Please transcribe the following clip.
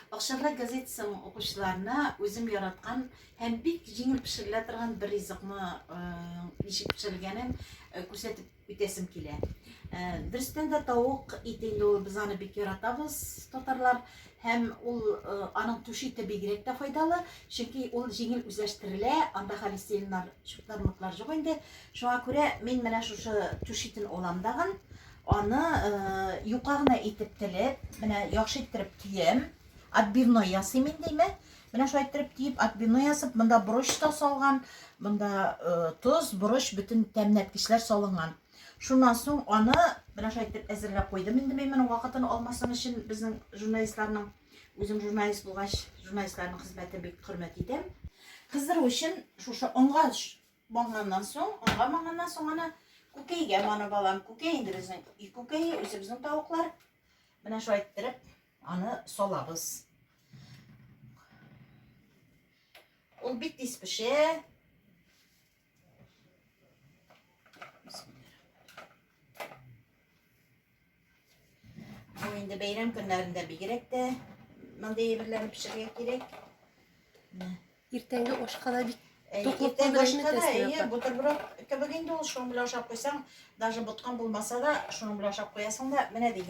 Акчарлак газетасының укучыларына үзем яраткан һәм бик җиңел пешерелә торган бер ризыкны ничек пешерелгәнен күрсәтеп үтәсем килә. Дөрестән дә тавык ите инде ул без аны бик яратабыз, татарлар, һәм ул аның түш ите бигрәк тә файдалы, чөнки ул җиңел үзләштерелә, анда холестериннар, чүпләр-мыклар юк инде. Шуңа күрә мин менә шушы түш итен алам дагын, аны юка гына итеп телеп, менә яхшы иттереп төям, отбивной ясыйм инде, әйме? Менә шулай иттереп төеп, отбивной ясап, монда борыч та салган, монда тоз, борыч, бөтен тәмләткечләр салынган. Шуннан соң аны менә шулай итеп әзерләп куйдым инде мин моның вакытын алмасын өчен безнең журналистларның, үзем журналист булгач, журналистларның хезмәтен бик хөрмәт итәм. Кыздыру өчен шушы онга Манганнан соң, онга манганнан соң аны күкәйгә манып алам. Күкәй инде безнең өй күкәе, үзебезнең тавыклар. Менә шулай иттереп аны салабыз. Ул бик тиз пешә. Бу инде бәйрәм көннәрендә бигрәк тә мондый әйберләрне пешерергә кирәк. Менә. Иртәнге ашка да бик туклыклы Иртәнге ашка да, әйе, бутерброд кебек инде ул, шуның белән ашап куйсаң, даже боткаң булмаса да, шуның белән ашап куясың да, менә дигән.